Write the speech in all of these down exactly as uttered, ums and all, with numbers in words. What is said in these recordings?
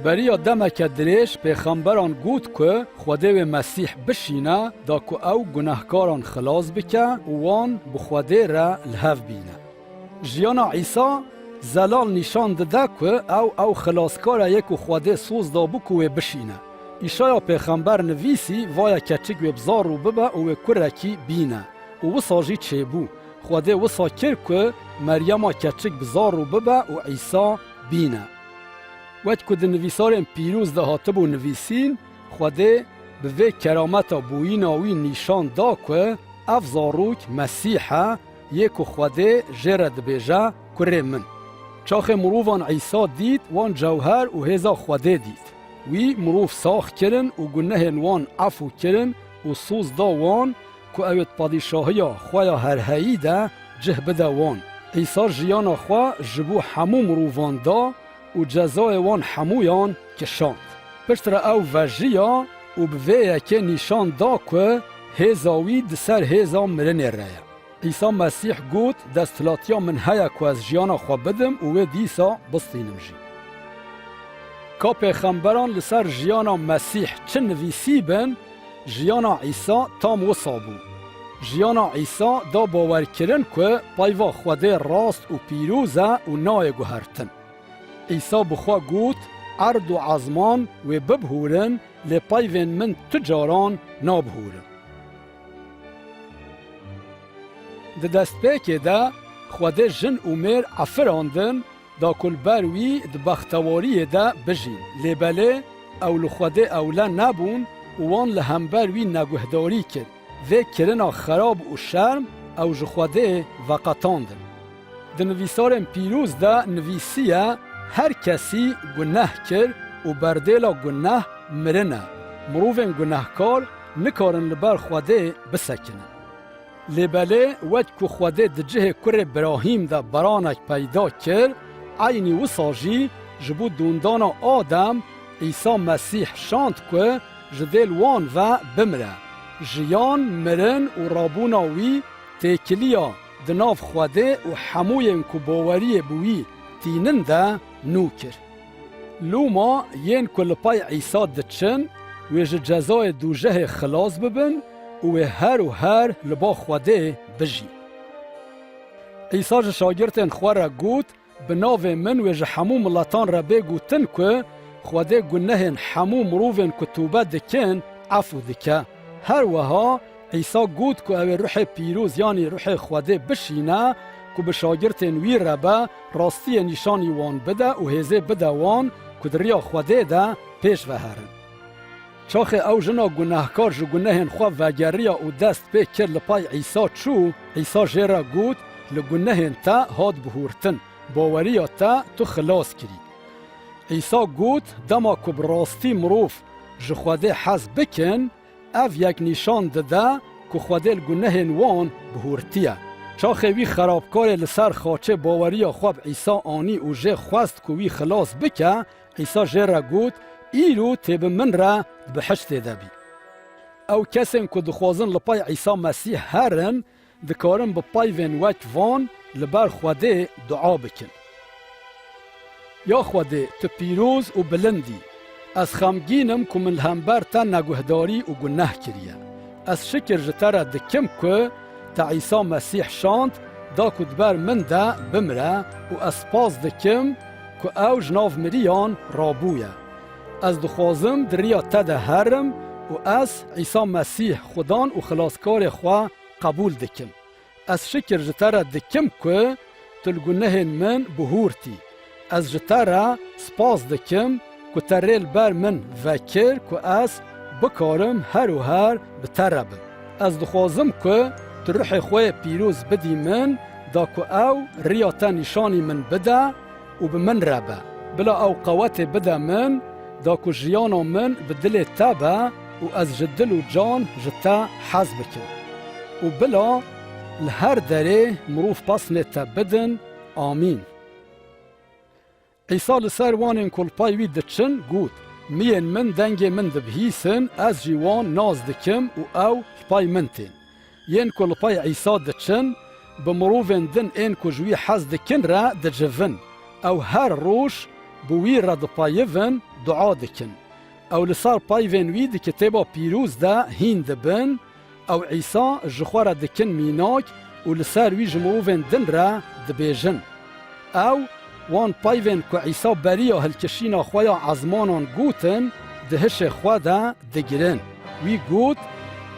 Beriya demeke dirêj pêxemberan got ku Xwedê wê Mesîh bişîne, da ku ew gunehkaran xilas bike û wan bi Xwedê re li hev bîne. Jiyana Îsa zelal nîşan dide ku ew, ew xilaskar e yê ku Xwedê soz dabû ku wê bişîne. Îşaya pêxember nivîsî, va ye keçik wê bi zar rû bibe û wê kurekî bîne. Û wisa jî çêbû. Xwedê wisa kir ku Meryema keçik bi zar rû bibe û Îsa bîne. Wek ku di nivîsarên pîroz de hatibû nivîsîn, Xwedê bi vê kerameta bûyîna wî nîşan da ku ev zarok Mesîh e, yê ku Xwedê jê re dibêje, Kurê min. Çaxê mirovan Îsa dît, wan cewher û hêza Xwedê dît. Wî mirov sax kirin û gunehên wan efû kirin û soz da wan ku ew ê di padîşahiya xwe ya herheyî de cih bide wan. Îsa jiyana xwe ji bo hemû mirovan da û cezayê wan hemûyan kişand. Piştre ew vejiya û bi vê yekê nîşan da ku hêza wî di ser hêza mirinê re ye. Îsa Mesîh got, Desthilatiya min heye ku ez jiyana xwe bidim û wê dîsa bistînim jî. Ka pêxemberan li ser jiyana Mesîh çi nivîsî bin, jiyana Îsa tam wisa bû. Jiyana Îsa da bawerkirin ku peyva Xwedê rast û pîroz e û nayê guhertin. Îsa bi xwe got, Erd û ezman wê bibihûrin, lê peyvên min tu caran nabihûrin. Di destpêkê de Xwedê jin û mêr efirandin, da ku li ber wî di bextewariyê de bijîn. Lê belê ew li Xwedê ewle nebûn û wan li hember wî neguhdarî kir. Vê kirina xerab û şerm ew ji Xwedê veqetandin. Di nivîsarên pîroz de nivîsiye, Her kesî guneh kir û berdêla guneh mirin e. Mirovên gunehkar nikarin li ber Xwedê bisekinin. Lê belê wek ku Xwedê di cihê kurê Birahîm de beranek peyda kir, eynî wisa jî ji bo dûndana Adem Îsa Mesîh şand ku ji dêl wan ve bimire. Jiyan, mirin û rabûna wî têkiliya di nav Xwedê û hemûyên ku baweriyê bi wî tînin de nû kir. Loma yên ku li pey Îsa diçin, wê ji cezayê dûjehê xilas bibin û wê her û her li ba Xwedê bijîn. Îsa ji şagirtên xwe re got, Bi navê min wê ji hemû miletan re bê gotin ku Xwedê gunehên hemû mirovên ku tobe dikin, efû dike. Her wiha Îsa got ku ew ê ruhê pîroz, yanî ruhê Xwedê bişîne ku bi şagirtên wî re be, rastiyê nîşanî wan bide û hêzê bide wan ku di riya Xwedê de pêş ve herin. Çaxê ew jina gunehkar ji gunehên xwe vegeriya û dest pê kir li pay Îsa çû, Îsa jê re got, Li gunehên te hat bihûrtin, baweriya te tu xilas kirî. Îsa got, Dema ku bi rastî mirov ji Xwedê hez bikin, ev yek nîşan dide ku Xwedê li gunehên wan bihûrtiye. Çaxê wî xerabkarê li ser xaçê baweriya xwe bi Îsa anî û jê xwest ku wî xilas bike, Îsa jê re got, Îro tê bi min re di bihiştê de bî. Ew kesên ku dixwazin li pay Îsa Mesîh herin, dikarin bi peyvên wek van li ber Xwedê dua bikin. Ya Xwedê, tu pîroz û bilind î. Ez xemgîn im ku min li hember te neguhdarî û guneh kiriye. Ez şikir ji te re dikim ku te Îsa Mesîh şand, da ku di ber min de bimire û ez spas dikim ku ew ji nav miriyan rabûye. Ez dixwazim di riya te de herim û ez Îsa Mesîh Xudan û Xilaskarê xwe qebûl dikim. Ez şikir ji te re dikim ku tu li gunehên min bihûrtî. Ez ji te re spas dikim ku te rê li ber min vekir ku ez bikarim her û her bi te re bim. Ez dixwazim ku tu ruhê xwe yê pîroz bidî min, da ku ew riya te nîşanî min bide û bi min re be. Bila ew qewetê bide min, da ku jiyana min bi dilê te be û ez ji dil û can ji te hez bikim. Û bila li her derê mirov pesnê te bidin. Amîn. Îsa li ser wanên ku li pay wî diçin got, Miyên min dengê min dibihîsin, ez jî wan nas dikim û ew li pay min tên. Yên ku li pay Îsa diçin, bi mirovên din ên ku ji wî hez dikin re dicivin. Ew her roj bi wî re dipeyivin, dua dikin. Ew li ser peyvên wî di Kitêba Pîroz de hîn dibin, ew Îsa ji xwe re dikin mînak û li ser wî ji mirovên din re dibêjin. Ew wan peyvên ku Îsa beriya hilkişîna xwe ya ezmanan gotin, di hişê xwe de digirin. Wî got,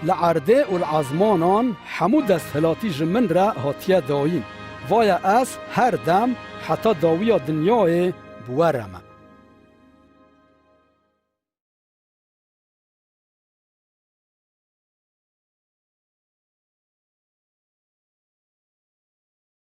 li erdê û li ezmanan hemû desthilatî ji min re hatiye dayîn. Vaye ez her dem heta dawiya dinyayê bi we re me.